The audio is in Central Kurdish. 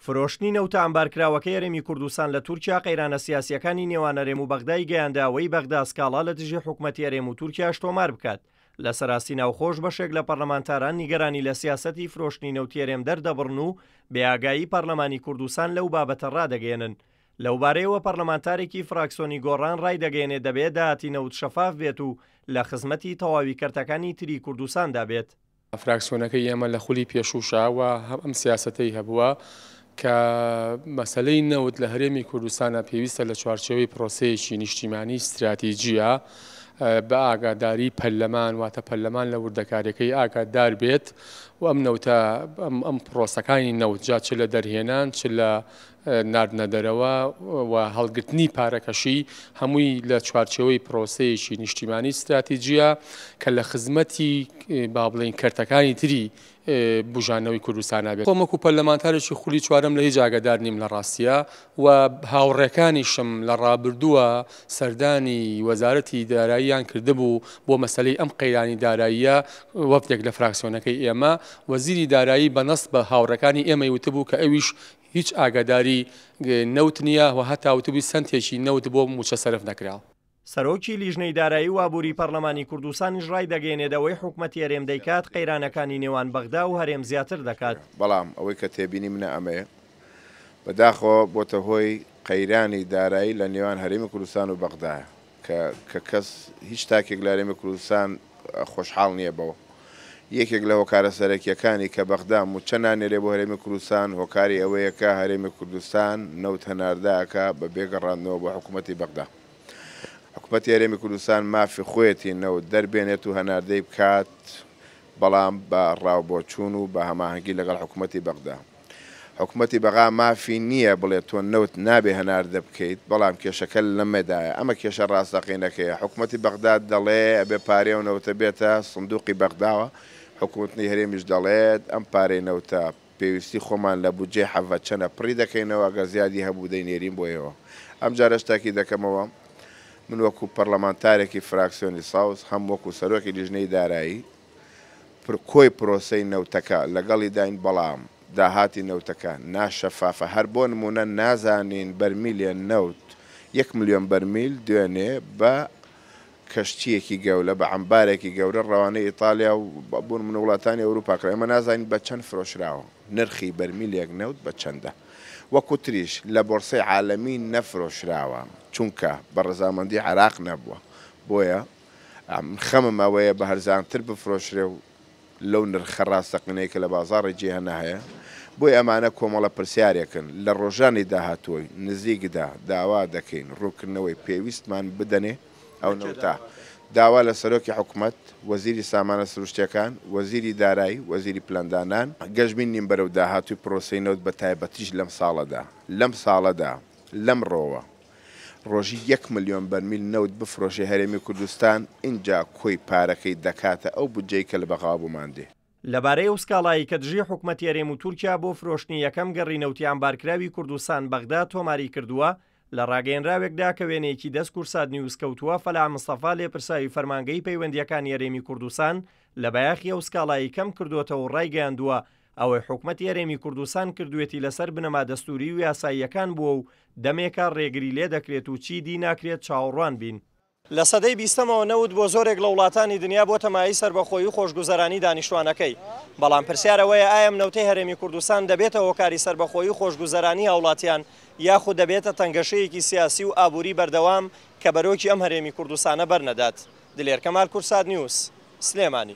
فرۆشتنی نەوتە عەمبارکراوەکەی هەرێمی کوردستان لە تورکیا قەیرانە سیاسییەکانی نێوان هەرێم و بەغدای گەیاندە ئەوەی بەغدا سکاڵا لە دژی حکومەتی هەرێم و تورکیاش تۆمار بکات. لەسەر ئاستی ناوخۆش بەشێک لە پەرلەمانتاران نیگەرانی لە سیاسەتی فرۆشتنی نەوتی هەرێم دەردەبڕن و بێ ئاگایی پەرلەمانی کوردستان لەو بابەتە ڕادەگەیەنن. لەوبارەیەوە پەرلەمانتارێکی فراکسۆنی گۆڕان ڕایدەگەیەنێت دەبێت داهاتی نەوت شەفاف بێت و لە خزمەتی تەواوی کەرتەکانی تری کوردستاندا بێت. فراکسیۆنەکەی ئێمە لە خولی پێشووشا و هەم ئەم سیاسەتەی هەبووە کە مەسەلەی نەوت لە هەرێمی کوردستانە پێویستە لە چوارچێوەی پرۆسەیەکی نیشتیمانی ستراتیجیە بە ئاگاداری پەرلەمان واتە پەرلەمان لە وردەکاریەکەی ئاگادار بێت و ئەم نەوتە ئەم پرۆسەکانی نەوت جا چ لە دەرهێنان چ لە ناردنە دەرەوە و هەڵگرتنی پارەکەشی هەمووی لە چوارچێوەی پرۆسەیەکی نیشتیمانی ستراتیجیە کە لە خزمەتی با بڵێین کەرتەکانی تری بوژانەوەی کوردستانا بێت. خۆم وەکو پەرلەمانتارێکی خولی چوارەم لە هیچ ئاگادار نیم لە ڕاستیا و هاوڕێکانیشم لە ڕابردووە سەردانی وەزارەتی داراییان کردبوو بۆ مەسەلەی ئەم قەیرانی داراییە وەفدێک لە فراکسیۆنەکەی ئێمە وەزیری دارایی بە نەست بە هاوڕێکانی ئێمەی وتبوو کە ئەویش هیچ ئاگاداری نەوت نییە و هەتا وتبووی سەنتێکی نەوت بۆ مووچە سەرف نەکراوە. سەرۆکی لیژنەی دارایی و ئابووری پەرلەمانی کوردستانیش ڕایدەگەیەنێت ئەوەی حکومەتی هەرێم دەیکات قەیرانەکانی نێوان بەغدا و هەرێم زیاتر دەکات. بەڵام ئەوەی کە تێبینی منە ئەمەیە، بەداخەوە بۆتە هۆی قەیرانی دارایی لە نێوان هەرێمی کوردستان و بەغدایە. کە کە کەس هیچ تاکێک لە هەرێمی کوردستان خۆشحاڵ نییە بەوە. یەکێک لە هۆکارە سەرەکییەکانی کە بەغدا مووچە نانێرێ بۆ هەرێمی کوردستان هۆکاری ئەوەیە کە هەرێمی کوردستان نەوت هەناردە ئەکا بە بێ گەڕاندنەوە بۆ حکوومەتی بەغدا. حکوومەتی هەرێمی کوردستان مافی خۆیەتی نەوت دەربێنێت و هەناردەی بکات بەڵام بە ڕاوبۆچوون و بە هەماهەنگی لەگەڵ حکوومەتی بەغدا. حکومەتی بەغا مافی نییە بڵێ تۆ نەوت نابێ هەناردە بکەیت، بەڵام کێشەکە لەمەدایە، ئەمە کێشە ڕاستەقینەکەیە، حکومەتی بەغداد دەڵێ ئەبێ پارەی ئەو نەوتە بێتە سندوقی بەغداوە، حکومتنی هەرێمیش دەڵێت ئەم پارەی نەوتە پێویستی خۆمان لە بودجەی حەڤە چەنە پڕی دەکەینەوە، ئەگەر زیادی هەبوو دەینێرین بۆ ئێوە. ئەمجارەش تاکی دەکەمەوە من وەکو پەرلەمانتارێکی فراکسیۆنی سەوز هەم وەکو سەرۆکی لیژنەی دارایی، کۆی پرۆسەی نەوتەکە لەگەڵیداین، بەڵام داهاتی نەوتەکە ناشەفافە، هەر بۆ نموونە نازانین بەرمیلێ نەوت یەک ملیۆن بەرمیل دوێنێ بە کەشتییەکی گەولە بە عەمبارێکی گەورە ڕەوانەی ئیتالیا و بۆ نموونە وڵاتانی ئەوروپا کرا، ئێمە نازانین بە چەند فرۆشراوە، نرخی بەرمیلێک نەوت بە چەندە؟ وەکو تریش لە بۆرسەی عالەمی نەفرۆشراوە، چونکە بە ڕەزامەندی عێراق نەبووە، بۆیە من خەمم ئەوەیە بە هەرزانتر بفرۆشرێ و لەو نرخە ڕاستەقینەی کە لە بازاڕی جیهانا هەیە، بۆیە ئەمانە کۆمەڵە پرسیارێکن لە ڕۆژانی داهاتووی نزیکدا داوا دەکەین ڕوونکردنەوەی پێویستمان بدەنێ ئەو نەوتە داوا لە سەرۆکی حکومەت، وەزیری سامانە سروشتیەکان، وەزیری دارایی، وەزیری پلاندانان، گەشبین نیم بەرەو داهاتووی پرۆسەی نەوت بە تایبەتیش لەم ساڵەدا لەم ساڵەدا لەمڕۆوە. ڕۆژی یەک ملیۆن بەرمیل نەوت بفرۆشێ هەرێمی کوردستان ئینجا کۆی پارەکەی دەکاتە ئەو بودجەی کە لە بەغاوە بۆمان دێ. لەبارەی ئەو سکاڵایەی کە دژی حکومەتی هەرێم و تورکیا بۆ فرۆشتنی یەکەم گەڕی نەوتی عەمبارکراوی کوردستان بەغدا تۆماری کردووە، لە ڕاگەیەنراوێکدا کە وێنەیەکی دەست کوردسات نیوز کەوتووە، فەلاح مستەفا لێپرساوی فەرمانگەی پەیوەندییەکانی هەرێمی کوردستان لە بایەخی ئەو سکاڵایەی کەم کردۆتەوە و ڕایگەیاندووە ئەوەی حکومەتی هەرێمی کوردستان کردوویەتی لەسەر بنەما دەستووری و یاساییەکان بووە و دەمێکە ڕێگری لێدەکرێت و چیدی ناکرێت چاوەڕوان بین. لە سەدەی بیستەمەوە نەوت بۆ زۆرێک لە وڵاتانی دنیا بۆتە مایەی سەربەخۆیی و خۆشگوزەرانی دانیشتوانەکەی، بەڵام پرسیار ئەوەیە ئایا ئەم نەوتەی هەرێمی کوردستان دەبێتە هۆکاری سەربەخۆیی و خۆشگوزەرانی هاوڵاتیان یاخود دەبێتە تەنگەشەیەکی سیاسی و ئابووری بەردەوام کە بەرۆکی ئەم هەرێمی کوردستانە بەرنەدات؟ دلێر کەمال کوردسات نیوز، سلێمانی.